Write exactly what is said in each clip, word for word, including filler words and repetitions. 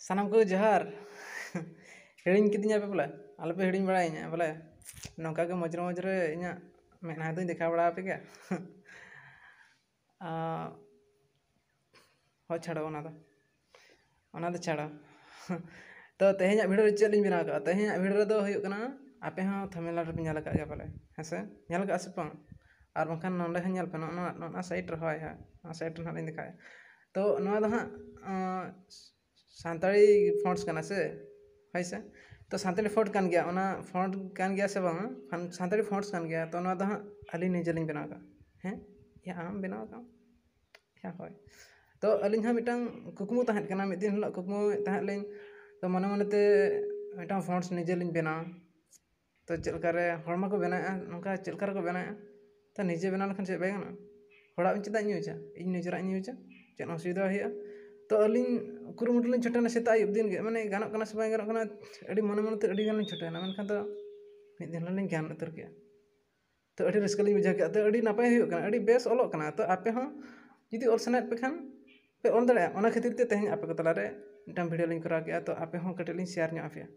ᱥᱟᱱᱟᱢ ᱠᱚ ᱡᱚᱦᱟᱨ᱾ ᱦᱤᱲᱤᱧ ᱠᱤᱫᱤᱧᱟ ᱯᱮ ᱵᱚᱞᱮ? ᱟᱞᱚᱯᱮ ᱦᱤᱲᱤᱧ ᱵᱟᱲᱟᱭᱤᱧᱟ ᱵᱚᱞᱮ᱾ ᱱᱚᱝᱠᱟ ᱜᱮ ᱢᱚᱡᱽᱨᱮ ᱢᱚᱡᱽᱨᱮ ᱤᱧᱟᱹᱜ ᱢᱮᱫᱦᱟ ᱫᱚᱧ ᱫᱮᱠᱷᱟᱣ ᱵᱟᱲᱟ ᱟᱯᱮ ᱜᱮᱭᱟ᱾ ᱟᱸ, ᱦᱳᱭ, ᱪᱷᱟᱲᱚ ᱚᱱᱟ ᱫᱚ, ᱚᱱᱟ ᱫᱚ ᱪᱷᱟᱲᱚ᱾ ᱛᱚ, ᱛᱮᱦᱮᱧᱟᱜ video ᱨᱮ ᱪᱮᱫ ᱞᱤᱧ ᱵᱮᱱᱟᱣ ᱠᱟᱜᱼᱟ? ᱛᱮᱦᱮᱧᱟᱜ video ᱨᱮᱫᱚ ᱦᱩᱭᱩᱜ ᱠᱟᱱᱟ, ᱟᱯᱮ ᱦᱚᱸ thumbnail ᱨᱮᱯᱮ ᱧᱮᱞ ᱟᱠᱟᱫ ᱜᱮᱭᱟ ᱯᱟᱞᱮ, ᱦᱮᱸ ᱥᱮ? ᱧᱮᱞ ᱟᱠᱟᱫᱼᱟ ᱥᱮ ᱵᱟᱝ? ᱟᱨ ᱵᱟᱝᱠᱷᱟᱱ ᱱᱚᱸᱰᱮ ᱦᱚᱸ ᱧᱮᱞ ᱯᱮ, ᱱᱚᱜᱼᱚ ᱱᱚᱣᱟ, ᱱᱚᱜᱼᱚ ᱱᱚᱣᱟ side ᱨᱮ, ᱦᱳᱭ, ᱦᱳᱭ, ᱱᱚᱣᱟ side ᱨᱮ ᱱᱟᱦᱟᱜ ᱞᱤᱧ ᱫᱮᱠᱷᱟᱣᱮᱫᱼᱟ᱾ ᱛᱚ, ᱱᱚᱣᱟ ᱫᱚ ᱦᱟᱸᱜ, ᱟᱸ, ᱥᱟᱱᱛᱟᱲᱤ fonts ᱠᱟᱱᱟ ᱥᱮ? ᱦᱳᱭ ᱥᱮ? ᱛᱚ, ᱥᱟᱱᱛᱟᱲᱤ font ᱠᱟᱱ ᱜᱮᱭᱟ, ᱚᱱᱟ font ᱠᱟᱱ ᱜᱮᱭᱟ ᱥᱮ ᱵᱟᱝᱟ? ᱯᱷᱟᱱ-, ᱥᱟᱱᱛᱟᱲᱤ fonts ᱠᱟᱱ ᱜᱮᱭᱟ᱾ ᱛᱚ, ᱱᱚᱣᱟ ᱫᱚ ᱦᱟᱸᱜ ᱟᱹᱞᱤᱧ ᱱᱤᱡᱮ ᱞᱤᱧ ᱵᱮᱱᱟᱣ ᱠᱟᱜᱼᱟ᱾ ᱦᱮᱸ? ᱭᱟ, ᱟᱢ ᱵᱮᱱᱟᱣ ᱠᱟᱜᱼᱟᱢ? ᱭᱟ, ᱦᱳᱭ᱾ ᱛᱚ, ᱟᱹᱞᱤᱧ ᱦᱚᱸ ᱢᱤᱫᱴᱟᱝ ᱠᱩᱠᱢᱩ ᱛᱟᱦᱮᱸ ᱠᱟᱱᱟ, ᱢᱤᱫ ᱫᱤᱱ ᱦᱤᱞᱳᱜ ᱠᱩᱠᱢᱩᱭᱮᱫ ᱛᱟᱦᱮᱸᱫ ᱞᱤᱧ, ᱛᱚ, ᱢᱚᱱᱮ ᱢᱚᱱᱮᱛᱮ ᱢᱤᱫᱴᱟᱝ fonts ᱱᱤᱡᱮ ᱞᱤᱧ ᱵᱮᱱᱟᱣᱟ᱾ ᱛᱚ, ᱪᱮᱫ ᱞᱮᱠᱟᱨᱮ ᱦᱚᱲ ᱢᱟᱠᱚ ᱵᱮᱱᱟᱣᱮᱫᱼᱟ, ᱱᱚᱝᱠᱟ ᱪᱮᱫ ᱞᱮᱠᱟ ᱨᱮᱠᱚ ᱵᱮᱱᱟᱣᱮᱫᱼᱟ? ᱛᱚ, ᱱᱤᱡᱮ ᱵᱮᱱᱟᱣ ᱞᱮᱠᱷᱟᱱ ᱪᱮᱫ ᱵᱟᱭ ᱜᱟᱱᱚᱜᱼᱟ? ᱦᱚᱲᱟᱜ ᱤᱧ ᱪᱮᱫᱟᱜ ᱤᱧ ᱤᱭᱩᱡᱟ? ᱤᱧ ᱱᱤᱡᱮᱨᱟᱜ ᱤᱧ ᱤᱭᱩᱡᱟ, ᱪᱮᱫ ᱚᱥᱩᱵᱤᱫᱷᱟ ᱦᱩᱭᱩᱜᱼᱟ? ᱛᱚ, ᱟᱹᱞᱤᱧ ᱠᱩᱨᱩᱢᱩᱴᱩ ᱞᱤᱧ ᱪᱷᱩᱴᱟᱹᱣᱮᱱᱟ ᱥᱮᱛᱟᱜ ᱟᱹᱭᱩᱵ ᱫᱤᱱ ᱜᱮ, ᱢᱟᱱᱮ, ᱜᱟᱱᱚᱜ ᱠᱟᱱᱟ ᱥᱮ ᱵᱟᱭ ᱜᱟᱱᱚᱜ ᱠᱟᱱᱟ, ᱟᱹᱰᱤ ᱢᱚᱱᱮ ᱢᱚᱱᱮᱛᱮ ᱟᱹᱰᱤ ᱜᱟᱱ ᱞᱤᱧ ᱪᱷᱩᱴᱟᱹᱣᱮᱱᱟ, ᱢᱮᱱᱠᱷᱟᱱ ᱫᱚ ᱢᱤᱫ ᱫᱤᱱ ᱦᱤᱞᱳᱜ ᱞᱤᱧ ᱜᱟᱱ ᱩᱛᱟᱹᱨ ᱠᱮᱜᱼᱟ᱾ ᱛᱚ, ᱟᱹᱰᱤ ᱨᱟᱹᱥᱠᱟᱹ ᱞᱤᱧ ᱵᱩᱡᱷᱟᱹᱣ ᱠᱮᱜᱼᱟ, ᱛᱚ, ᱟᱹᱰᱤ ᱱᱟᱯᱟᱭ ᱦᱩᱭᱩᱜ ᱠᱟᱱᱟ, ᱟᱹᱰᱤ ᱵᱮᱥ ᱚᱞᱚᱜ ᱠᱟᱱᱟ᱾ ᱛᱚ, ᱟᱯᱮ ᱦᱚᱸ ᱡᱩᱫᱤ ᱚᱞ ᱥᱟᱱᱟᱭᱮᱫ ᱯᱮ ᱠᱷᱟᱱ ᱯᱮ ᱚᱞ ᱫᱟᱲᱮᱭᱟᱜᱼᱟ᱾ ᱚᱱᱟ ᱠᱷᱟᱹᱛᱤᱨ ᱛᱮ ᱛᱮᱦᱮᱧ ᱟᱯᱮ ᱠᱚ ᱛᱟᱞᱟᱨᱮ ᱢᱤᱫᱴᱟᱝ video ᱞᱤᱧ ᱠᱚᱨᱟᱣ ᱠᱮᱜᱼᱟ, ᱛᱚ, ᱟᱯᱮ ᱦᱚᱸ ᱠᱟᱹᱴᱤᱡ ᱞᱤᱧ share ᱧᱚᱜ ᱟᱯᱮᱭᱟ᱾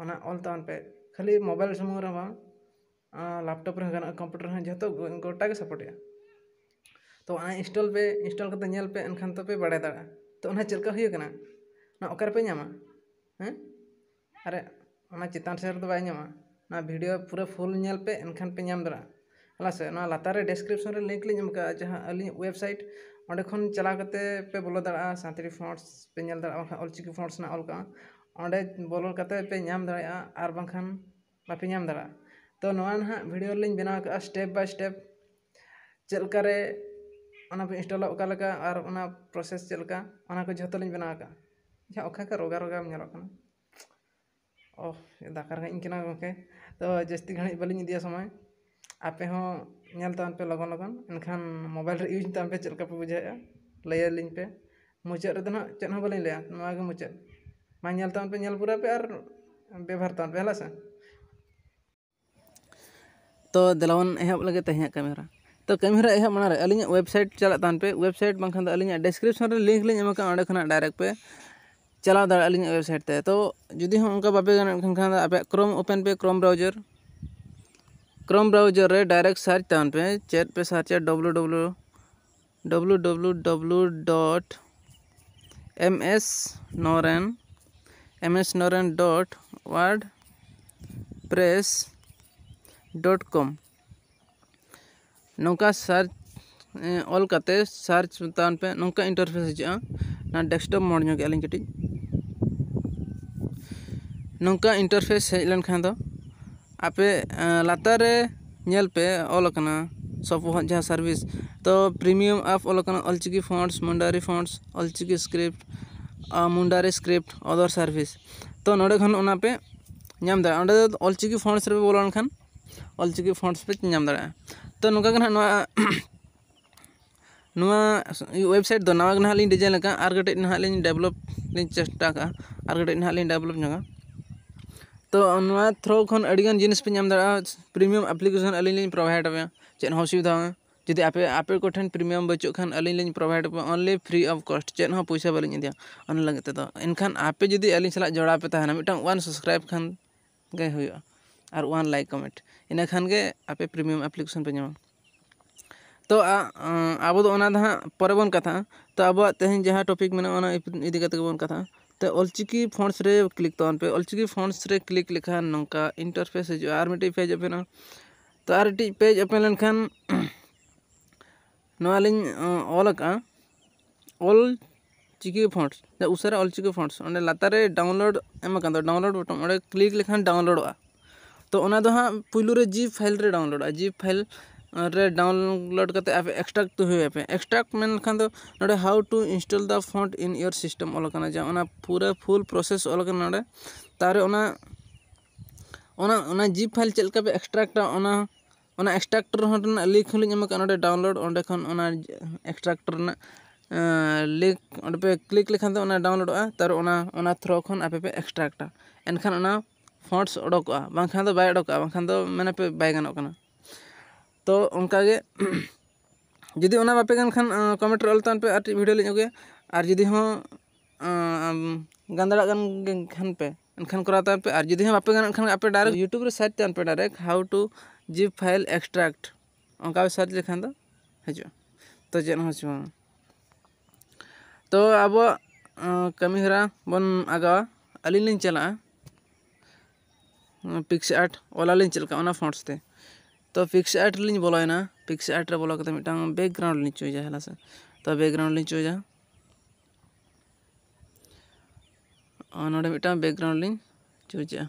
ᱚᱱᱟ ᱚᱞ ᱛᱟᱵᱚᱱ ᱯᱮ, ᱠᱷᱟᱹᱞᱤ mobile ᱥᱩᱢᱩᱝ ᱨᱮ ᱵᱟᱝ, ᱟᱸ, laptop ᱨᱮᱦᱚᱸ ᱜᱟᱱᱚᱜᱼᱟ, computer ᱨᱮᱦᱚᱸ, ᱡᱷᱚᱛᱚ ᱜᱚ-, ᱜᱚᱴᱟ ᱜᱮ supportᱮᱜᱼᱟ᱾ ᱛᱚ, ᱚᱱᱟ install ᱯᱮ, install ᱠᱟᱛᱮ ᱧᱮᱞ ᱯᱮ, ᱮᱱᱠᱷᱟᱱ ᱛᱚᱯᱮ ᱵᱟᱲᱟᱭ ᱫᱟᱲᱮᱭᱟᱜᱼᱟ᱾ ᱛᱚ, ᱚᱱᱟ ᱪᱮᱫ ᱞᱮᱠᱟ ᱦᱩᱭ ᱟᱠᱟᱱᱟ, ᱚᱱᱟ ᱚᱠᱟ ᱨᱮᱯᱮ ᱧᱟᱢᱟ? ᱦᱮᱸ? ᱟᱨᱮ, ᱚᱱᱟ ᱪᱮᱛᱟᱱ ᱥᱮᱫ ᱨᱮᱫᱚ ᱵᱟᱭ ᱧᱟᱢᱟ᱾ ᱚᱱᱟ video ᱯᱩᱨᱟᱹ full ᱧᱮᱞ ᱯᱮ, ᱮᱱᱠᱷᱟᱱ ᱯᱮ ᱧᱟᱢ ᱫᱟᱲᱮᱭᱟᱜᱼᱟ᱾ ᱦᱮᱸ ᱥᱮ? ᱱᱚᱣᱟ ᱞᱟᱛᱟᱨ ᱨᱮ description ᱨᱮ link ᱞᱤᱧ ᱮᱢ ᱠᱟᱜᱼᱟ, ᱡᱟᱦᱟᱸ ᱟᱹᱞᱤᱧᱟᱜ website, ᱚᱸᱰᱮ ᱠᱷᱚᱱ ᱪᱟᱞᱟᱣ ᱠᱟᱛᱮ ᱯᱮ ᱵᱚᱞᱚ ᱫᱟᱲᱮᱭᱟᱜᱼᱟ, ᱥᱟᱱᱛᱟᱲᱤ fonts ᱯᱮ ᱧᱮᱞ ᱫᱟᱲᱮᱭᱟᱜᱼᱟ, ᱵᱟᱝᱠᱷᱟᱱ ᱚᱞᱪᱤᱠᱤ fonts ᱨᱮᱱᱟᱜ ᱚᱞ ᱠᱟᱜᱼᱟ, ᱚᱸᱰᱮ ᱵᱚᱞᱚ ᱠᱟᱛᱮ ᱯᱮ ᱧᱟᱢ ᱫᱟᱲᱮᱭᱟᱜᱼᱟ, ᱟᱨ ᱵᱟᱝᱠᱷᱟᱱ ᱵᱟᱯᱮ ᱧᱟᱢ ᱫᱟᱲᱮᱭᱟᱜᱼᱟ᱾ ᱛᱚ, ᱱᱚᱣᱟ ᱱᱟᱦᱟᱜ video ᱞᱤᱧ ᱵᱮᱱᱟᱣ ᱠᱟᱜᱼᱟ step by step, ᱪᱮᱫ ᱞᱮᱠᱟᱨᱮ ᱚᱱᱟ ᱯᱮ installᱟ, ᱚᱠᱟ ᱞᱮᱠᱟ, ᱟᱨ ᱚᱱᱟ process ᱪᱮᱫ ᱞᱮᱠᱟ, ᱚᱱᱟ ᱠᱚ ᱡᱷᱚᱛᱚ ᱞᱤᱧ ᱵᱮᱱᱟᱣ ᱠᱟᱜᱼᱟ᱾ ᱡᱟᱦᱟᱸ ᱚᱠᱟ ᱠᱚ ᱨᱚᱜᱟ ᱨᱚᱜᱟ ᱧᱮᱞᱚᱜ ᱠᱟᱱᱟ᱾ ᱳᱦ, ᱫᱟᱠᱟ ᱨᱮᱸᱜᱮᱡ ᱤᱧ ᱠᱟᱱᱟ ᱜᱚᱢᱠᱮ᱾ ᱛᱚ, ᱡᱟᱹᱥᱛᱤ ᱜᱷᱟᱹᱲᱤᱡ ᱵᱟᱹᱞᱤᱧ ᱤᱫᱤᱭᱟ ᱥᱚᱢᱚᱭ, ᱟᱯᱮ ᱦᱚᱸ ᱧᱮᱞ ᱛᱟᱵᱚᱱ ᱯᱮ ᱞᱚᱜᱚᱱ ᱞᱚᱜᱚᱱ, ᱮᱱᱠᱷᱟᱱ mobile ᱨᱮ use ᱛᱟᱵᱚᱱ ᱯᱮ, ᱪᱮᱫ ᱞᱮᱠᱟ ᱯᱮ ᱵᱩᱡᱷᱟᱹᱣᱮᱫᱼᱟ, ᱞᱟᱹᱭᱟᱞᱤᱧ ᱯᱮ᱾ ᱢᱩᱪᱟᱹᱫ ᱨᱮᱫᱚ ᱱᱟᱦᱟᱜ ᱪᱮᱫ ᱦᱚᱸ ᱵᱟᱹᱞᱤᱧ ᱞᱟᱹᱭᱟ, ᱱᱚᱣᱟ ᱜᱮ ᱢᱩᱪᱟᱹᱫ᱾ ᱢᱟ, ᱧᱮᱞ ᱛᱟᱵᱚᱱ ᱯᱮ, ᱧᱮᱞ ᱯᱩᱨᱟᱹᱣ ᱯᱮ ᱟᱨ ᱵᱮᱵᱚᱦᱟᱨ ᱛᱟᱵᱚᱱ ᱯᱮ, ᱦᱮᱸ ᱥᱮ᱾ ᱛᱚ, ᱫᱮᱞᱟ ᱵᱚᱱ ᱮᱦᱚᱵ ᱞᱮᱜᱮ ᱛᱮᱦᱮᱧᱟᱜ ᱠᱟᱹᱢᱤᱦᱚᱨᱟ᱾ ᱛᱚ, ᱠᱟᱹᱢᱤᱦᱚᱨᱟ ᱮᱦᱚᱵ ᱢᱟᱲᱟᱝ ᱨᱮ ᱟᱹᱞᱤᱧᱟᱜ website ᱪᱟᱞᱟᱜ ᱛᱟᱵᱚᱱ ᱯᱮ, website ᱵᱟᱝᱠᱷᱟᱱ ᱫᱚ ᱟᱹᱞᱤᱧᱟᱜ description ᱨᱮ link ᱞᱤᱧ ᱮᱢ ᱟᱠᱟᱫᱼᱟ, ᱚᱸᱰᱮ ᱠᱷᱚᱱᱟᱜ direct ᱯᱮ ᱪᱟᱞᱟᱣ ᱫᱟᱲᱮᱭᱟᱜᱼᱟ ᱟᱹᱞᱤᱧᱟᱜ ᱣᱮᱵᱽᱥᱟᱭᱤᱴ ᱛᱮ᱾ ᱛᱚ ᱡᱩᱫᱤ ᱦᱚᱸ ᱚᱱᱠᱟ ᱵᱟᱯᱮ ᱜᱟᱱᱚᱜ ᱠᱷᱟᱱ ᱠᱷᱟᱱ ᱫᱚ ᱟᱯᱮᱭᱟᱜ ᱠᱨᱳᱢ ᱳᱯᱮᱱ ᱯᱮ, ᱠᱨᱳᱢ ᱵᱨᱟᱣᱡᱟᱨ᱾ ᱠᱨᱳᱢ ᱵᱨᱟᱣᱡᱟᱨ ᱨᱮ ᱰᱟᱭᱨᱮᱠᱴ ᱥᱟᱨᱪ ᱛᱟᱵᱚᱱ ᱯᱮ, ᱪᱮᱫ ᱯᱮ ᱥᱟᱨᱪᱟ? W W W W W dot M S Noren, M S Noren dot WordPress dot com. ᱱᱚᱝᱠᱟ ᱥᱟᱨᱪ ᱚᱞ ᱠᱟᱛᱮ ᱥᱟᱨᱪ ᱛᱟᱵᱚᱱ ᱯᱮ᱾ ᱱᱚᱝᱠᱟ ᱤᱱᱴᱟᱨᱯᱷᱮᱥ ᱦᱤᱡᱩᱜᱼᱟ᱾ ᱚᱱᱟ ᱰᱮᱥᱠᱴᱚᱯ ᱢᱳᱰ ᱧᱚᱜ ᱠᱮᱜᱼᱟ ᱞᱤᱧ ᱠᱟᱹᱴᱤᱡ᱾ ᱱᱚᱝᱠᱟ ᱤᱱᱴᱟᱨᱯᱷᱮᱥ ᱦᱮᱡ ᱞᱮᱱᱠᱷᱟᱱ ᱫᱚ ᱟᱯᱮ ᱞᱟᱛᱟᱨ ᱨᱮ ᱧᱮᱞ ᱯᱮ, ᱚᱞ ᱟᱠᱟᱱᱟ ᱥᱚᱯᱚᱦᱚᱫ ᱡᱟᱦᱟᱸ ᱥᱟᱨᱵᱷᱤᱥ᱾ ᱛᱚ ᱯᱨᱤᱢᱤᱭᱟᱢ ᱟᱯ ᱚᱞ ᱟᱠᱟᱱᱟ Ol Chiki fonts, Mundari fonts, Ol Chiki script, Mundari script, other service. ᱛᱚ ᱱᱚᱰᱮ ᱠᱷᱚᱱ ᱚᱱᱟ ᱯᱮ ᱧᱟᱢ ᱫᱟᱲᱮᱭᱟᱜᱼᱟ᱾ ᱚᱸᱰᱮ ᱫᱚ ᱚᱞᱪᱤᱠᱤ ᱯᱷᱚᱱᱴᱥ ᱨᱮᱯᱮ ᱵᱚᱞᱚ ᱞᱮᱱᱠᱷᱟᱱ ᱚᱞᱪᱤᱠᱤ ᱯᱷᱚᱱᱴᱥ ᱯᱮ ᱧᱟᱢ ᱫᱟᱲᱮᱭᱟᱜᱼᱟ᱾ ᱛᱚ ᱱᱚᱝᱠᱟ ᱜᱮ ᱱᱟᱦᱟᱜ ᱱᱚᱣᱟ ᱱᱚᱣᱟ ᱣᱮᱵᱽᱥᱟᱭᱤᱴ ᱫᱚ ᱱᱟᱣᱟ ᱜᱮ ᱱᱟᱦᱟᱜ ᱞᱤᱧ ᱰᱤᱡᱟᱭᱤᱱ ᱟᱠᱟᱫᱼᱟ, ᱟᱨ ᱠᱟᱹᱴᱤᱡ ᱱᱟᱦᱟᱜ ᱞᱤᱧ ᱰᱮᱵᱷᱞᱚᱯ ᱞᱤᱧ ᱪᱮᱥᱴᱟ ᱠᱟᱜᱼᱟ, ᱟᱨ ᱠᱟᱹᱴᱤᱡ ᱱᱟᱦᱟᱜ ᱞᱤᱧ ᱰᱮᱵᱷᱞᱚᱯ ᱧᱚᱜᱟ᱾ ᱛᱚ ᱱᱚᱣᱟ ᱛᱷᱨᱳ ᱠᱷᱚᱱ ᱟᱹᱰᱤᱜᱟᱱ ᱡᱤᱱᱤᱥ ᱯᱮ ᱧᱟᱢ ᱫᱟᱲᱮᱭᱟᱜᱼᱟ᱾ ᱯᱨᱤᱢᱤᱭᱟᱢ ᱟᱯᱞᱤᱠᱮᱥᱚᱱ ᱟᱹᱞᱤᱧ ᱞᱤᱧ ᱯᱨᱳᱵᱷᱟᱭᱤᱰ ᱟᱯᱮᱭᱟ, ᱪᱮᱫ ᱦᱚᱸ ᱚᱥᱩᱵᱤᱫᱷᱟ ᱵᱟᱝ᱾ ᱡᱩᱫᱤ ᱟᱯᱮ ᱟᱯᱮ ᱠᱚᱴᱷᱮᱱ ᱯᱨᱤᱢᱤᱭᱟᱢ ᱵᱟᱹᱪᱩᱜ ᱠᱷᱟᱱ ᱟᱹᱞᱤᱧ ᱞᱤᱧ ᱯᱨᱳᱵᱷᱟᱭᱤᱰ ᱟᱯᱮᱭᱟ only free of cost, ᱪᱮᱫ ᱦᱚᱸ ᱯᱚᱭᱥᱟ ᱵᱟᱹᱞᱤᱧ ᱤᱫᱤᱭᱟ ᱚᱱᱟ ᱞᱟᱹᱜᱤᱫ ᱛᱮᱫᱚ᱾ ᱮᱱᱠᱷᱟᱱ ᱟᱯᱮ ᱡᱩᱫᱤ ᱟᱹᱞᱤᱧ ᱥᱟᱞᱟᱜ ᱡᱚᱲᱟᱣ ᱯᱮ ᱛᱟᱦᱮᱱᱟ, ᱢᱤᱫᱴᱟᱝ ᱚᱣᱟᱱ ᱥᱟᱵᱥᱠᱨᱟᱭᱤᱵ ᱠᱷᱟᱱ ᱜᱮ ᱦᱩᱭᱩᱜᱼᱟ ᱟᱨ ᱚᱣᱟᱱ ᱞᱟᱭᱤᱠ ᱠᱚᱢᱮᱱᱴ, ᱤᱱᱟᱹ ᱠᱷᱟᱱ ᱜᱮ ᱟᱯᱮ ᱯᱨᱤᱢᱤᱭᱟᱢ ᱟᱯᱞᱤᱠᱮᱥᱚᱱ ᱯᱮ ᱧᱟᱢᱟ᱾ ᱛᱚ ᱟ- ᱟᱵᱚ ᱫᱚ ᱚᱱᱟ ᱫᱚ ᱦᱟᱸᱜ ᱯᱚᱨᱮ ᱵᱚᱱ ᱠᱟᱛᱷᱟᱜᱼᱟ᱾ ᱛᱚ ᱟᱵᱚᱣᱟᱜ ᱛᱮᱦᱮᱧ ᱡᱟᱦᱟᱸ ᱴᱚᱯᱤᱠ ᱢᱮᱱᱟᱜᱼᱟ ᱚᱱᱟ ᱤᱫᱤ ᱠᱟᱛᱮ ᱜᱮᱵᱚᱱ ᱠᱟᱛᱷᱟᱜᱼᱟ᱾ ᱛᱚ ᱚᱞᱪᱤᱠᱤ ᱯᱷᱚᱱᱴᱥ ᱨᱮ ᱠᱞᱤᱠ ᱛᱟᱵᱚᱱ ᱯᱮ᱾ ᱚᱞᱪᱤᱠᱤ ᱯᱷᱚᱱᱴᱥ ᱨᱮ ᱠᱞᱤᱠ ᱞᱮᱠᱷᱟᱱ ᱱᱚᱝᱠᱟ ᱤᱱᱴᱟᱨᱯᱷᱮᱥ ᱦᱤᱡᱩᱜᱼᱟ, ᱟᱨ ᱢᱤᱫᱴᱤᱡ ᱯᱮᱡᱽ ᱳᱯᱮᱱᱚᱜᱼᱟ᱾ ᱛᱚ ᱟᱨ ᱢᱤᱫᱴᱤᱡ ᱯᱮᱡᱽ ᱳᱯᱮᱱ ᱞᱮᱱᱠᱷᱟᱱ ᱱᱚᱣᱟ ᱞᱤᱧ ᱚᱞ ᱟᱠᱟᱫᱼᱟ ᱚᱞ ᱪᱤᱠᱤ ᱯᱷᱚᱱᱴᱥ, ᱩᱥᱟᱹᱨᱟ ᱚᱞᱪᱤᱠᱤ ᱯᱷᱚᱱᱴᱥ᱾ ᱚᱸᱰᱮ ᱞᱟᱛᱟᱨ ᱨᱮ ᱰᱟᱣᱩᱱᱞᱳᱰ ᱮᱢ ᱟᱠᱟᱱ ᱫᱚ, ᱰᱟᱣᱩᱱᱞᱳᱰ ᱵᱚᱴᱚᱱ, ᱚᱸᱰᱮ ᱠᱞᱤᱠ ᱞᱮᱠᱷᱟᱱ ᱰᱟᱣᱩᱱᱞᱳᱰᱚᱜᱼᱟ᱾ ᱛᱚ ᱚᱱᱟ ᱫᱚ ᱦᱟᱸᱜ ᱯᱩᱭᱞᱩ ᱨᱮ ᱡᱤᱯ ᱯᱷᱟᱭᱤᱞ ᱨᱮ ᱰᱟᱣᱩᱱᱞᱳᱰᱚᱜᱼᱟ᱾ ᱡᱤᱯ ᱯᱷᱟᱭᱤᱞ ᱨᱮ ᱰᱟᱣᱩᱱᱞᱳᱰ ᱠᱟᱛᱮ ᱟᱯᱮ ᱮᱠᱥᱴᱨᱟᱠᱴ ᱦᱩᱭ ᱟᱯᱮ᱾ ᱮᱠᱥᱴᱨᱟᱠᱴ ᱢᱮᱱ ᱞᱮᱠᱷᱟᱱ ᱫᱚ ᱱᱚᱰᱮ how to install the font in your system ᱚᱞ ᱟᱠᱟᱱᱟ, ᱡᱟᱦᱟᱸ ᱚᱱᱟ ᱯᱩᱨᱟᱹ ᱯᱷᱩᱞ ᱯᱨᱚᱥᱮᱥ ᱚᱞ ᱟᱠᱟᱱᱟ ᱱᱚᱰᱮ᱾ ᱛᱟᱨᱮ ᱚᱱᱟ ᱚᱱᱟ ᱚᱱᱟ ᱡᱤᱯ ᱯᱷᱟᱭᱤᱞ ᱪᱮᱫ ᱞᱮᱠᱟ ᱯᱮ ᱮᱠᱥᱴᱨᱟᱠᱴᱟ, ᱚᱱᱟ ᱚᱱᱟ ᱮᱠᱥᱴᱨᱟᱠᱴ ᱨᱮᱦᱚᱸ ᱨᱮᱱᱟᱜ ᱞᱤᱝᱠ ᱦᱚᱸᱞᱤᱧ ᱮᱢ ᱟᱠᱟᱫᱼᱟ ᱱᱚᱰᱮ ᱰᱟᱣᱩᱱᱞᱳᱰ᱾ ᱚᱸᱰᱮ ᱠᱷᱚᱱ ᱚᱱᱟ ᱮᱠᱥᱴᱨᱟᱠᱴ ᱨᱮᱱᱟᱜ ᱞᱤᱝᱠ ᱚᱸᱰᱮ ᱯᱮ ᱠᱞᱤᱠ ᱞᱮᱠᱷᱟᱱ ᱫᱚ ᱚᱱᱟ ᱰᱟᱣᱩᱱᱞᱳᱰᱚᱜᱼᱟ᱾ ᱛᱟᱨ ᱚᱱᱟ ᱚᱱᱟ ᱛᱷᱨᱳ ᱠᱷᱚᱱ ᱟᱯᱮ ᱯᱮ ᱮᱠᱥᱴᱨᱟᱠᱴᱟ, ᱮᱱᱠᱷᱟᱱ ᱚᱱᱟ ᱯᱷᱚᱱᱴᱥ ᱚᱰᱚᱠᱚᱜᱼᱟ, ᱵᱟᱝᱠᱷᱟᱱ ᱫᱚ ᱵᱟᱭ ᱚᱰᱚᱠᱚᱜᱼᱟ, ᱵᱟᱝᱠᱷᱟᱱ ᱫᱚ ᱢᱮᱱᱟᱯᱮ ᱵᱟᱭ ᱜᱟᱱᱚᱜ ᱠᱟᱱᱟ᱾ ᱛᱚ ᱚᱱᱠᱟᱜᱮ ᱡᱩᱫᱤ ᱚᱱᱟ ᱵᱟᱯᱮ ᱜᱟᱱ ᱠᱷᱟᱱ ᱠᱚᱢᱮᱱᱴ ᱨᱮ ᱚᱞ ᱛᱟᱵᱚᱱ ᱯᱮ, ᱟᱨ ᱴᱤᱡ ᱵᱷᱤᱰᱤᱭᱳ ᱞᱤᱧ ᱟᱹᱜᱩᱭᱟ᱾ ᱟᱨ ᱡᱩᱫᱤ ᱦᱚᱸ ᱟᱢ, ᱜᱟᱱ ᱫᱟᱲᱮᱭᱟᱜ ᱠᱟᱱ ᱜᱮ ᱠᱷᱟᱱ ᱯᱮ, ᱮᱱᱠᱷᱟᱱ ᱠᱚᱨᱟᱣ ᱛᱟᱵᱚᱱ ᱯᱮ᱾ ᱟᱨ ᱡᱩᱫᱤ ᱦᱚᱸ ᱵᱟᱯᱮ ᱜᱟᱱᱚᱜ ᱠᱷᱟᱱ ᱟᱯᱮ direct YouTube ᱨᱮ search ᱛᱟᱵᱚᱱ ᱯᱮ, direct how to zip file extract, ᱚᱱᱠᱟ ᱯᱮ search ᱞᱮᱠᱷᱟᱱ ᱫᱚ ᱦᱤᱡᱩᱜᱼᱟ᱾ ᱛᱚ ᱪᱮᱫ ᱦᱚᱸ ᱪᱚᱝ, ᱛᱚ ᱟᱵᱚᱣᱟᱜ ᱠᱟᱹᱢᱤ ᱦᱚᱨᱟ ᱵᱚᱱ ᱟᱜᱟᱣᱟ᱾ ᱟᱹᱞᱤᱧ ᱞᱤᱧ ᱪᱟᱞᱟᱜᱼᱟ PicsArt, ᱚᱞᱟ ᱞᱤᱧ ᱪᱮᱫ ᱞᱮᱠᱟ ᱚᱱᱟ fonts ᱛᱮ᱾ ᱛᱚ PicsArt ᱨᱮᱞᱤᱧ ᱵᱚᱞᱚᱭᱮᱱᱟ᱾ PicsArt ᱨᱮ ᱵᱚᱞᱚ ᱠᱟᱛᱮ ᱢᱤᱫᱴᱟᱝ background ᱞᱤᱧ ᱪᱩᱡᱟ, ᱦᱮᱸ ᱥᱮ᱾ ᱛᱚ background ᱞᱤᱧ ᱪᱩᱡᱟ, ᱱᱚᱰᱮ ᱢᱤᱫᱴᱟᱝ background ᱞᱤᱧ ᱪᱩᱡᱟ᱾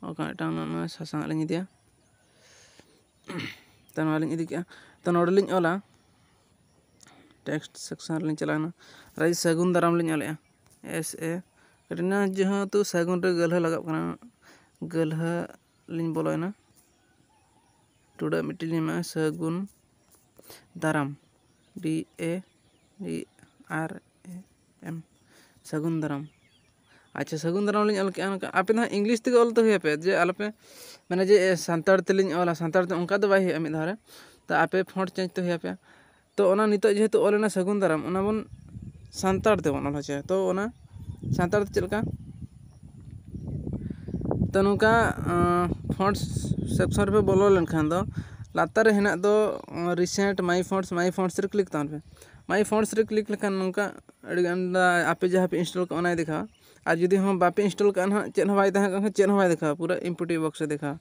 ᱚᱠᱟ ᱢᱤᱫᱴᱟᱝ ᱱᱚᱜᱼᱚᱭ ᱥᱟᱥᱟᱝ ᱟᱜ ᱞᱤᱧ ᱤᱫᱤᱭᱟ᱾ ᱛᱚ ᱱᱚᱣᱟ ᱞᱤᱧ ᱤᱫᱤ ᱠᱮᱜᱼᱟ᱾ ᱛᱚ ᱱᱚᱰᱮ ᱞᱤᱧ ᱚᱞᱟ text section ᱨᱮᱞᱤᱧ ᱪᱟᱞᱟᱣᱮᱱᱟ᱾ ᱨᱟᱡᱽ ᱥᱟᱹᱜᱩᱱ ᱫᱟᱨᱟᱢ ᱞᱤᱧ ᱚᱞᱮᱜᱼᱟ, S A ᱠᱟᱹᱴᱤᱡ ᱱᱟ, ᱡᱮᱦᱮᱛᱩ ᱥᱟᱹᱜᱩᱱ ᱨᱮ ᱜᱟᱹᱞᱦᱟᱹ ᱞᱟᱜᱟᱜ ᱠᱟᱱᱟ, ᱜᱟᱹᱞᱦᱟᱹ ᱞᱤᱧ ᱵᱚᱞᱚᱭᱮᱱᱟ᱾ ᱴᱩᱰᱟᱹᱜ ᱢᱤᱫᱴᱤᱡ ᱞᱤᱧ ᱮᱢᱟᱜᱼᱟ, ᱥᱟᱹᱜᱩᱱ ᱫᱟᱨᱟᱢ, D A D R A M, ᱥᱟᱹᱜᱩᱱ ᱫᱟᱨᱟᱢ᱾ ᱟᱪᱪᱷᱟ, ᱥᱟᱹᱜᱩᱱ ᱫᱟᱨᱟᱢ ᱞᱤᱧ ᱚᱞ ᱠᱮᱜᱼᱟ᱾ ᱱᱚᱝᱠᱟ ᱟᱯᱮ ᱫᱚ ᱦᱟᱸᱜ English ᱛᱮᱜᱮ ᱚᱞ ᱛᱮ ᱦᱩᱭ ᱟᱯᱮ, ᱡᱮ ᱟᱞᱚᱯᱮ ᱢᱟᱱᱮ ᱡᱮ ᱥᱟᱱᱛᱟᱲ ᱛᱮᱞᱤᱧ ᱚᱞᱟ, ᱥᱟᱱᱛᱟᱲ ᱛᱮ ᱚᱱᱠᱟ ᱫᱚ ᱵᱟᱭ ᱦᱩᱭᱩᱜᱼᱟ ᱢᱤᱫ ᱫᱷᱟᱣ ᱨᱮ᱾ ᱛᱚ ᱟᱯᱮ font change ᱛᱮ ᱦᱩᱭ ᱟᱯᱮᱭᱟ᱾ ᱛᱚ ᱚᱱᱟ ᱱᱤᱛᱚᱜ ᱡᱮᱦᱮᱛᱩ ᱚᱞ ᱮᱱᱟ ᱥᱟᱹᱜᱩᱱ ᱫᱟᱨᱟᱢ, ᱚᱱᱟ ᱵᱚᱱ ᱥᱟᱱᱛᱟᱲ ᱛᱮᱵᱚᱱ ᱚᱞ ᱦᱚᱪᱚᱭᱟ᱾ ᱛᱚ ᱚᱱᱟ ᱥᱟᱱᱛᱟᱲ ᱛᱮ ᱪᱮᱫ ᱞᱮᱠᱟ? ᱛᱚ ᱱᱚᱝᱠᱟ fonts section ᱨᱮᱯᱮ ᱵᱚᱞᱚ ᱞᱮᱱᱠᱷᱟᱱ ᱫᱚ ᱞᱟᱛᱟᱨ ᱨᱮ ᱦᱮᱱᱟᱜ ᱫᱚ recent, my fonts, my fonts ᱨᱮ click ᱛᱟᱵᱚᱱ ᱯᱮ᱾ My fonts ᱨᱮ click ᱞᱮᱠᱷᱟᱱ ᱱᱚᱝᱠᱟ ᱟᱹᱰᱤ ᱜᱟᱱ ᱟᱯᱮ ᱡᱟᱦᱟᱸ ᱯᱮ install ᱠᱟᱜᱼᱟ ᱚᱱᱟᱭ ᱫᱮᱠᱷᱟᱣᱟ᱾ ᱟᱨ ᱡᱩᱫᱤ ᱦᱚᱸ ᱵᱟᱯᱮ install ᱠᱟᱜᱼᱟ ᱱᱟᱦᱟᱜ, ᱪᱮᱫ ᱦᱚᱸ ᱵᱟᱭ ᱛᱟᱦᱮᱸ ᱠᱟᱱ ᱠᱷᱟᱱ ᱪᱮᱫ ᱦᱚᱸ ᱵᱟᱭ ᱫᱮᱠᱷᱟᱣᱟ, ᱯᱩᱨᱟᱹ empty box ᱮ ᱫᱮᱠᱷᱟᱣᱟ᱾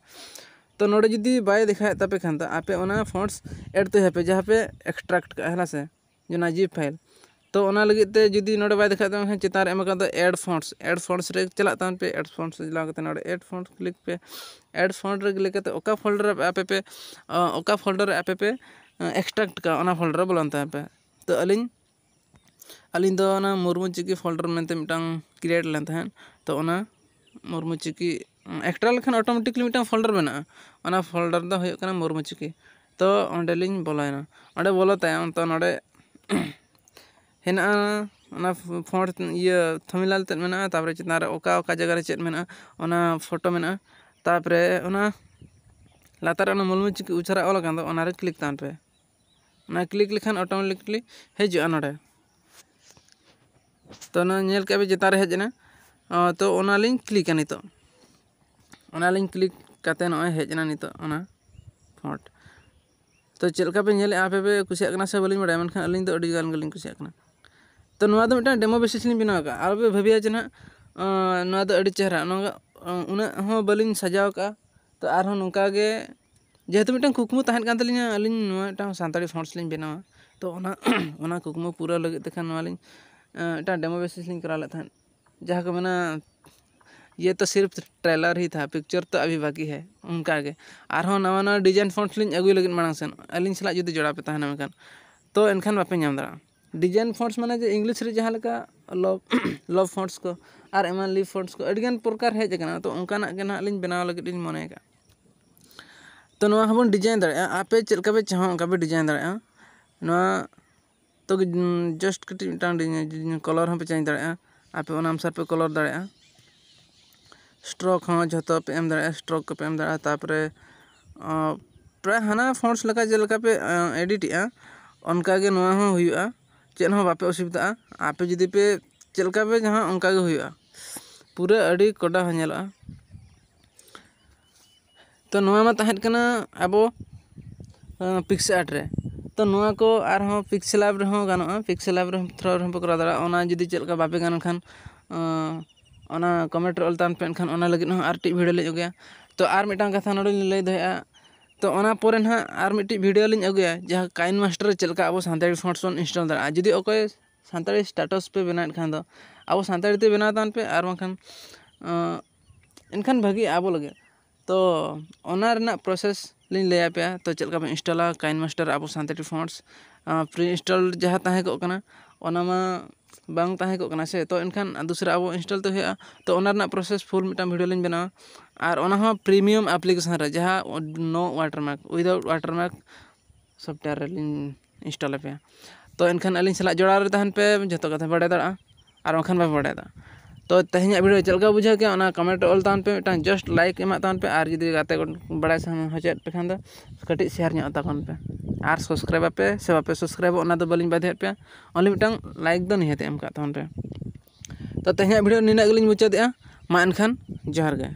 ᱛᱚ ᱱᱚᱰᱮ ᱡᱩᱫᱤ ᱵᱟᱭ ᱫᱮᱠᱷᱟᱣᱮᱫ ᱛᱟᱯᱮ ᱠᱷᱟᱱ ᱫᱚ ᱟᱯᱮ ᱚᱱᱟ fonts add ᱛᱮ ᱦᱩᱭ ᱟᱯᱮ, ᱡᱟᱦᱟᱸ ᱯᱮ extract ᱠᱟᱜᱼᱟ, ᱦᱮᱸ ᱥᱮ, ᱚᱱᱟ zip file᱾ ᱛᱚ ᱚᱱᱟ ᱞᱟᱹᱜᱤᱫ ᱛᱮ ᱡᱩᱫᱤ ᱱᱚᱰᱮ ᱵᱟᱭ ᱫᱮᱠᱷᱟᱣᱮᱫ ᱛᱟᱵᱮᱱ ᱠᱷᱟᱱ ᱪᱮᱛᱟᱱ ᱨᱮ ᱮᱢ ᱟᱠᱟᱫ ᱫᱚ add fonts, add fonts ᱨᱮ ᱪᱟᱞᱟᱜ ᱛᱟᱵᱚᱱ ᱯᱮ᱾ Add fonts ᱨᱮ ᱪᱟᱞᱟᱣ ᱠᱟᱛᱮ ᱱᱚᱰᱮ add font click ᱯᱮ᱾ Add font ᱨᱮ click ᱠᱟᱛᱮ ᱚᱠᱟ folder ᱨᱮ ᱟᱯᱮ ᱯᱮ, ᱚᱠᱟ folder ᱨᱮ ᱟᱯᱮ ᱯᱮ extract ᱠᱟᱜᱼᱟ, ᱚᱱᱟ folder ᱨᱮ ᱵᱚᱞᱚᱱ ᱛᱟᱵᱚᱱ ᱯᱮ᱾ ᱛᱚ ᱟᱹᱞᱤᱧ ᱟᱹᱞᱤᱧ ᱫᱚ ᱚᱱᱟ ᱢᱩᱨᱢᱩ ᱪᱤᱠᱤ folder ᱢᱮᱱᱛᱮ ᱢᱤᱫᱴᱟᱝ create ᱞᱮᱱ ᱛᱟᱦᱮᱸᱫ᱾ ᱛᱚ ᱚᱱᱟ ᱢᱩᱨᱢᱩ ᱪᱤᱠᱤ extract ᱞᱮᱠᱷᱟᱱ automatically ᱢᱤᱫᱴᱟᱝ folder ᱵᱮᱱᱟᱜᱼᱟ᱾ ᱚᱱᱟ folder ᱫᱚ ᱦᱩᱭᱩᱜ ᱠᱟᱱᱟ ᱢᱩᱨᱢᱩ ᱪᱤᱠᱤ᱾ ᱛᱚ ᱚᱸᱰᱮᱞᱤᱧ ᱵᱚᱞᱚᱭᱮᱱᱟ᱾ ᱚᱸᱰᱮ ᱵᱚᱞᱚ ᱛᱟᱭᱚᱢ ᱛᱚ ᱱᱚᱰᱮ ᱦᱮᱱᱟᱜᱼᱟ ᱚᱱᱟ font ᱤᱭᱟᱹ thumbnail ᱛᱮᱫ ᱢᱮᱱᱟᱜᱼᱟ, ᱛᱟᱨᱯᱚᱨᱮ ᱪᱮᱛᱟᱱ ᱨᱮ ᱚᱠᱟ ᱚᱠᱟ ᱡᱟᱭᱜᱟ ᱨᱮ ᱪᱮᱫ ᱢᱮᱱᱟᱜᱼᱟ ᱚᱱᱟ photo ᱢᱮᱱᱟᱜᱼᱟ, ᱛᱟᱨᱯᱚᱨᱮ ᱚᱱᱟ ᱞᱟᱛᱟᱨ ᱨᱮ ᱚᱱᱟ ᱢᱩᱨᱢᱩ ᱪᱤᱠᱤ ᱩᱪᱷᱟᱨᱟ ᱚᱞ ᱟᱠᱟᱱ ᱫᱚ ᱚᱱᱟᱨᱮ click ᱛᱟᱵᱚᱱ ᱯᱮ᱾ ᱚᱱᱟ click ᱞᱮᱠᱷᱟᱱ automatically ᱦᱤᱡᱩᱜᱼᱟ ᱱᱚᱰᱮ᱾ ᱛᱚ ᱚᱱᱟ ᱧᱮᱞ ᱠᱮᱫ ᱯᱮ ᱪᱮᱛᱟᱱ ᱨᱮ ᱦᱮᱡ ᱮᱱᱟ᱾ ᱟᱸ, ᱛᱚ ᱚᱱᱟᱞᱤᱧ ᱠᱞᱤᱠᱟ ᱱᱤᱛᱚᱜ᱾ ᱚᱱᱟᱞᱤᱧ ᱠᱞᱤᱠ ᱠᱟᱛᱮ ᱱᱚᱜᱼᱚᱭ ᱦᱮᱡ ᱮᱱᱟ ᱱᱤᱛᱚᱜ ᱚᱱᱟ ᱯᱷᱚᱱᱴ᱾ ᱛᱚ ᱪᱮᱫ ᱞᱮᱠᱟ ᱯᱮ ᱧᱮᱞᱮᱫᱼᱟ, ᱟᱯᱮ ᱯᱮ ᱠᱩᱥᱤᱭᱟᱜ ᱠᱟᱱᱟ ᱥᱮ ᱵᱟᱹᱞᱤᱧ ᱵᱟᱲᱟᱭᱟ, ᱢᱮᱱᱠᱷᱟᱱ ᱟᱹᱞᱤᱧ ᱫᱚ ᱟᱹᱰᱤ ᱜᱟᱱ ᱜᱮᱞᱤᱧ ᱠᱩᱥᱤᱭᱟᱜ ᱠᱟᱱᱟ᱾ ᱛᱚ ᱱᱚᱣᱟ ᱫᱚ ᱢᱤᱫᱴᱟᱝ ᱰᱮᱢᱳ ᱵᱮᱥᱤᱥ ᱞᱤᱧ ᱵᱮᱱᱟᱣ ᱟᱠᱟᱫᱼᱟ᱾ ᱟᱨ ᱯᱮ ᱵᱷᱟᱹᱵᱤᱭᱟ ᱡᱮ ᱱᱟᱦᱟᱜ, ᱟᱸ, ᱱᱚᱣᱟ ᱫᱚ ᱟᱹᱰᱤ ᱪᱮᱦᱨᱟ, ᱱᱚᱣᱟ ᱩᱱᱟᱹᱜ ᱦᱚᱸ ᱵᱟᱹᱞᱤᱧ ᱥᱟᱡᱟᱣ ᱠᱟᱜᱼᱟ᱾ ᱛᱚ ᱟᱨᱦᱚᱸ ᱱᱚᱝᱠᱟ ᱜᱮ, ᱡᱮᱦᱮᱛᱩ ᱢᱤᱫᱴᱟᱝ ᱠᱩᱠᱢᱩ ᱛᱟᱦᱮᱸ ᱠᱟᱱ ᱛᱟᱹᱞᱤᱧᱟ, ᱟᱹᱞᱤᱧ ᱱᱚᱣᱟ ᱢᱤᱫᱴᱟᱝ ᱥᱟᱱᱛᱟᱲᱤ ᱯᱷᱚᱱᱴᱥ ᱞᱤᱧ ᱵᱮᱱᱟᱣᱟ᱾ ᱛᱚ ᱚᱱᱟ, ᱚᱱᱟ ᱠᱩᱠᱢᱩ ᱯᱩᱨᱟᱹᱣ ᱞᱟᱹᱜᱤᱫ ᱛᱮᱠᱷᱟᱱ ᱱᱚᱣᱟ ᱞᱤᱧ, ᱟᱸ, ᱢᱤᱫᱴᱟᱝ ᱰᱮᱢᱳ ᱵᱮᱥᱤᱥ ᱞᱤᱧ ᱠᱚᱨᱟᱣ ᱞᱮᱫ ᱛᱟᱦᱮᱸᱫ᱾ ᱡᱟᱦᱟᱸ ᱠᱚ ᱢᱮᱱᱟ, "ᱭᱮ ᱛᱚ ᱥᱤᱨᱯᱷ ᱴᱨᱮᱞᱟᱨ ᱦᱤ ᱛᱷᱟ, ᱯᱤᱠᱪᱚᱨ ᱛᱚ ᱟᱵᱷᱤ ᱵᱟᱠᱤ ᱦᱮ", ᱚᱱᱠᱟ ᱜᱮ᱾ ᱟᱨᱦᱚᱸ ᱱᱟᱣᱟ ᱱᱟᱣᱟ ᱰᱤᱡᱟᱭᱤᱱ ᱯᱷᱚᱱᱴᱥ ᱞᱤᱧ ᱟᱹᱜᱩᱭ ᱞᱟᱹᱜᱤᱫ ᱢᱟᱲᱟᱝ ᱥᱮᱱ, ᱟᱹᱞᱤᱧ ᱥᱟᱞᱟᱜ ᱡᱩᱫᱤ ᱡᱚᱲᱟᱣ ᱯᱮ ᱛᱟᱦᱮᱱᱟ ᱢᱮᱱᱠᱷᱟᱱ, ᱛᱚ ᱮᱱᱠᱷᱟᱱ ᱵᱟᱯᱮ ᱧᱟᱢ ᱫᱟᱲᱮᱭᱟᱜᱼᱟ᱾ ᱰᱤᱡᱟᱭᱤᱱ ᱯᱷᱚᱱᱴᱥ ᱢᱟᱱᱮ ᱡᱮ ᱤᱝᱞᱤᱥ ᱨᱮ ᱡᱟᱦᱟᱸ ᱞᱮᱠᱟ ᱞᱚᱵᱷ, ᱞᱚᱵᱷ ᱯᱷᱚᱱᱴᱥ ᱠᱚ ᱟᱨ ᱮᱢᱟᱱ ᱞᱤᱯ ᱯᱷᱚᱱᱴᱥ ᱠᱚ ᱟᱹᱰᱤᱜᱟᱱ ᱯᱨᱚᱠᱟᱨ ᱦᱮᱡ ᱟᱠᱟᱱᱟ, ᱛᱚ ᱚᱱᱠᱟᱱᱟᱜ ᱜᱮ ᱱᱟᱦᱟᱜ ᱞᱤᱧ ᱵᱮᱱᱟᱣ ᱞᱟᱹᱜᱤᱫ ᱞᱤᱧ ᱢᱚᱱᱮ ᱟᱠᱟᱫᱼᱟ᱾ ᱛᱚ ᱱᱚᱣᱟ ᱦᱚᱸᱵᱚᱱ ᱰᱤᱡᱟᱭᱤᱱ ᱫᱟᱲᱮᱭᱟᱜᱼᱟ, ᱟᱯᱮ ᱪᱮᱫ ᱞᱮᱠᱟ ᱯᱮ ᱪᱟᱦᱚᱣᱟ ᱚᱱᱠᱟ ᱯᱮ ᱰᱤᱡᱟᱭᱤᱱ ᱫᱟᱲᱮᱭᱟᱜᱼᱟ᱾ ᱱᱚᱣᱟ ᱛᱚ ᱡᱟᱥᱴ ᱠᱟᱹᱴᱤᱡ ᱢᱤᱫᱴᱟᱝ ᱠᱚᱞᱚᱨ ᱦᱚᱸᱯᱮ ᱪᱮᱧᱡᱽ ᱫᱟᱲᱮᱭᱟᱜᱼᱟ, ᱟᱯᱮ ᱚᱱᱟ ᱚᱱᱩᱥᱟᱨ ᱯᱮ ᱠᱚᱞᱚᱨ ᱫᱟᱲᱮᱭᱟᱜᱼᱟ᱾ ᱥᱴᱨᱳᱠ ᱦᱚᱸ ᱡᱷᱚᱛᱚ ᱯᱮ ᱮᱢ ᱫᱟᱲᱮᱭᱟᱜᱼᱟ, ᱥᱴᱨᱳᱠ ᱠᱚᱯᱮ ᱮᱢ ᱫᱟᱲᱮᱭᱟᱜᱼᱟ᱾ ᱛᱟᱨᱯᱚᱨᱮ, ᱟᱸ, ᱯᱨᱟᱭ ᱦᱟᱱᱟ ᱯᱷᱚᱱᱴᱥ ᱞᱮᱠᱟ ᱪᱮᱫ ᱞᱮᱠᱟ ᱯᱮ, ᱟᱸ, ᱮᱰᱤᱴᱮᱜᱼᱟ, ᱚᱱᱠᱟ ᱜᱮ ᱱᱚᱣᱟ ᱦᱚᱸ ᱦᱩᱭᱩᱜᱼᱟ᱾ ᱪᱮᱫ ᱦᱚᱸ ᱵᱟᱯᱮ ᱚᱥᱩᱵᱤᱫᱷᱟᱜᱼᱟ, ᱟᱯᱮ ᱡᱩᱫᱤ ᱯᱮ ᱪᱮᱫ ᱞᱮᱠᱟ ᱯᱮ ᱡᱟᱦᱟᱸ ᱚᱱᱠᱟ ᱜᱮ ᱦᱩᱭᱩᱜᱼᱟ, ᱯᱩᱨᱟᱹ ᱟᱹᱰᱤ ᱠᱚᱰᱟ ᱦᱚᱸ ᱧᱮᱞᱚᱜᱼᱟ᱾ ᱛᱚ ᱱᱚᱣᱟ ᱢᱟ ᱛᱟᱦᱮᱸ ᱠᱟᱱᱟ ᱟᱵᱚ, ᱟᱸ, PicsArt ᱨᱮ᱾ ᱛᱚ ᱱᱚᱣᱟ ᱠᱚ ᱟᱨᱦᱚᱸ PixelLab ᱨᱮᱦᱚᱸ ᱜᱟᱱᱚᱜᱼᱟ, PixelLab ᱨᱮᱦᱚᱸ ᱛᱷᱨᱳ ᱨᱮᱦᱚᱸ ᱯᱮ ᱠᱚᱨᱟᱣ ᱫᱟᱲᱮᱭᱟᱜᱼᱟ᱾ ᱚᱱᱟ ᱡᱩᱫᱤ ᱪᱮᱫ ᱞᱮᱠᱟ ᱵᱟᱯᱮ ᱜᱟᱱ ᱠᱷᱟᱱ, ᱟᱸ, ᱚᱱᱟ ᱠᱚᱢᱮᱱᱴ ᱨᱮ ᱚᱞ ᱛᱟᱵᱚᱱ ᱯᱮ, ᱮᱱᱠᱷᱟᱱ ᱚᱱᱟ ᱞᱟᱹᱜᱤᱫ ᱦᱚᱸ ᱟᱨ ᱢᱤᱫᱴᱤᱡ ᱵᱷᱤᱰᱤᱭᱳ ᱞᱤᱧ ᱟᱹᱜᱩᱭᱟ᱾ ᱛᱚ ᱟᱨ ᱢᱤᱫᱴᱟᱝ ᱠᱟᱛᱷᱟ ᱱᱚᱰᱮ ᱞᱤᱧ ᱞᱟᱹᱭ ᱫᱚᱦᱚᱭᱮᱫᱼᱟ, ᱛᱚ ᱚᱱᱟ ᱯᱚᱨᱮ ᱱᱟᱦᱟᱜ ᱟᱨ ᱢᱤᱫᱴᱤᱡ ᱵᱷᱤᱰᱤᱭᱳ ᱞᱤᱧ ᱟᱹᱜᱩᱭᱟ, ᱡᱟᱦᱟᱸ KineMaster ᱨᱮ ᱪᱮᱫ ᱞᱮᱠᱟ ᱟᱵᱚ ᱥᱟᱱᱛᱟᱲᱤ ᱯᱷᱚᱱᱴᱥ ᱵᱚᱱ ᱤᱱᱥᱴᱚᱞ ᱫᱟᱲᱮᱭᱟᱜᱼᱟ᱾ ᱡᱩᱫᱤ ᱚᱠᱚᱭ ᱥᱟᱱᱛᱟᱲᱤ ᱥᱴᱮᱴᱟᱥ ᱯᱮ ᱵᱮᱱᱟᱣᱮᱫ ᱠᱷᱟᱱ ᱫᱚ, ᱟᱵᱚ ᱥᱟᱱᱛᱟᱲᱤ ᱛᱮ ᱵᱮᱱᱟᱣ ᱛᱟᱵᱚᱱ ᱯᱮ, ᱟᱨ ᱵᱟᱝᱠᱷᱟᱱ, ᱟᱸ, ᱮᱱᱠᱷᱟᱱ ᱵᱷᱟᱹᱜᱤᱜᱼᱟ ᱟᱵᱚ ᱞᱟᱹᱜᱤᱫ᱾ ᱛᱚ ᱚᱱᱟ ᱨᱮᱱᱟᱜ ᱯᱨᱚᱥᱮᱥ ᱞᱤᱧ ᱞᱟᱹᱭ ᱟᱯᱮᱭᱟ᱾ ᱛᱚ ᱪᱮᱫ ᱞᱮᱠᱟ ᱵᱚᱱ ᱤᱱᱥᱴᱚᱞᱟ KineMaster ᱟᱵᱚ ᱥᱟᱱᱛᱟᱲᱤ ᱯᱷᱚᱱᱴᱥ, ᱟᱸ, ᱯᱨᱤ ᱤᱱᱥᱴᱚᱞ ᱡᱟᱦᱟᱸ ᱛᱟᱦᱮᱸ ᱠᱚᱜ ᱠᱟᱱᱟ, ᱚᱱᱟ ᱢᱟ ᱵᱟᱝ ᱛᱟᱦᱮᱸ ᱠᱚᱜ ᱠᱟᱱᱟ ᱥᱮ᱾ ᱛᱚ ᱮᱱᱠᱷᱟᱱ ᱫᱚᱥᱨᱟ ᱟᱵᱚ ᱤᱱᱥᱴᱚᱞ ᱛᱮ ᱦᱩᱭᱩᱜᱼᱟ᱾ ᱛᱚ ᱚᱱᱟ ᱨᱮᱱᱟᱜ ᱯᱨᱚᱥᱮᱥ ᱯᱷᱩᱞ ᱢᱤᱫᱴᱟᱝ ᱵᱷᱤᱰᱤᱭᱳ ᱞᱤᱧ ᱵᱮᱱᱟᱣᱟ᱾ ᱟᱨ ᱚᱱᱟ ᱦᱚᱸ ᱯᱨᱤᱢᱤᱭᱟᱢ ᱟᱯᱞᱤᱠᱮᱥᱚᱱ ᱨᱮ, ᱡᱟᱦᱟᱸ no watermark, without watermark software ᱨᱮᱞᱤᱧ ᱤᱱᱥᱴᱚᱞ ᱟᱯᱮᱭᱟ᱾ ᱛᱚ ᱮᱱᱠᱷᱟᱱ ᱟᱹᱞᱤᱧ ᱥᱟᱞᱟᱜ ᱡᱚᱲᱟᱣ ᱨᱮ ᱛᱟᱦᱮᱱ ᱯᱮ, ᱡᱷᱚᱛᱚ ᱠᱟᱛᱷᱟ ᱵᱟᱲᱟᱭ ᱫᱟᱲᱮᱭᱟᱜᱼᱟ᱾ ᱟᱨ ᱵᱟᱝᱠᱷᱟᱱ ᱵᱟᱯᱮ ᱵᱟᱲᱟᱭ ᱫᱟᱲᱮᱭᱟᱜᱼᱟ᱾ ᱛᱚ ᱛᱮᱦᱮᱧᱟᱜ ᱵᱷᱤᱰᱤᱭᱳ ᱪᱮᱫ ᱞᱮᱠᱟ ᱵᱩᱡᱷᱟᱹᱣ ᱠᱮᱜᱼᱟ, ᱚᱱᱟ ᱠᱚᱢᱮᱱᱴ ᱨᱮ ᱚᱞ ᱛᱟᱵᱚᱱ ᱯᱮ, ᱢᱤᱫᱴᱟᱝ ᱡᱟᱥᱴ ᱞᱟᱭᱤᱠ ᱮᱢᱟᱜ ᱛᱟᱵᱚᱱ ᱯᱮ, ᱟᱨ ᱡᱩᱫᱤ ᱜᱟᱛᱮ ᱠᱚ ᱵᱟᱲᱟᱭ ᱥᱟᱱᱟ ᱦᱚᱪᱚᱭᱮᱫ ᱯᱮ ᱠᱷᱟᱱ ᱫᱚ ᱠᱟᱹᱴᱤᱡ ᱥᱮᱭᱟᱨ ᱧᱚᱜ ᱛᱟᱵᱚᱱ ᱯᱮ᱾ ᱟᱨ ᱥᱟᱵᱥᱠᱨᱟᱭᱤᱵ ᱟᱯᱮ ᱥᱮ ᱵᱟᱯᱮ ᱥᱟᱵᱥᱠᱨᱟᱭᱤᱵᱚᱜ, ᱚᱱᱟ ᱫᱚ ᱵᱟᱹᱞᱤᱧ ᱵᱟᱫᱷᱭᱟᱜ ᱯᱮᱭᱟ, ᱚᱱᱞᱤ ᱢᱤᱫᱴᱟᱝ ᱞᱟᱭᱤᱠ ᱫᱚ ᱱᱤᱦᱟᱹᱛ ᱮᱢ ᱠᱟᱜ ᱛᱟᱵᱚᱱ ᱯᱮ᱾ ᱛᱚ ᱛᱮᱦᱮᱧᱟᱜ ᱵᱷᱤᱰᱤᱭᱳ ᱱᱤᱱᱟᱹᱜ ᱜᱮᱞᱤᱧ ᱢᱩᱪᱟᱹᱫᱮᱜᱼᱟ᱾ ᱢᱟ ᱮᱱᱠᱷᱟᱱ ᱡᱚᱦᱟᱨ ᱜᱮ᱾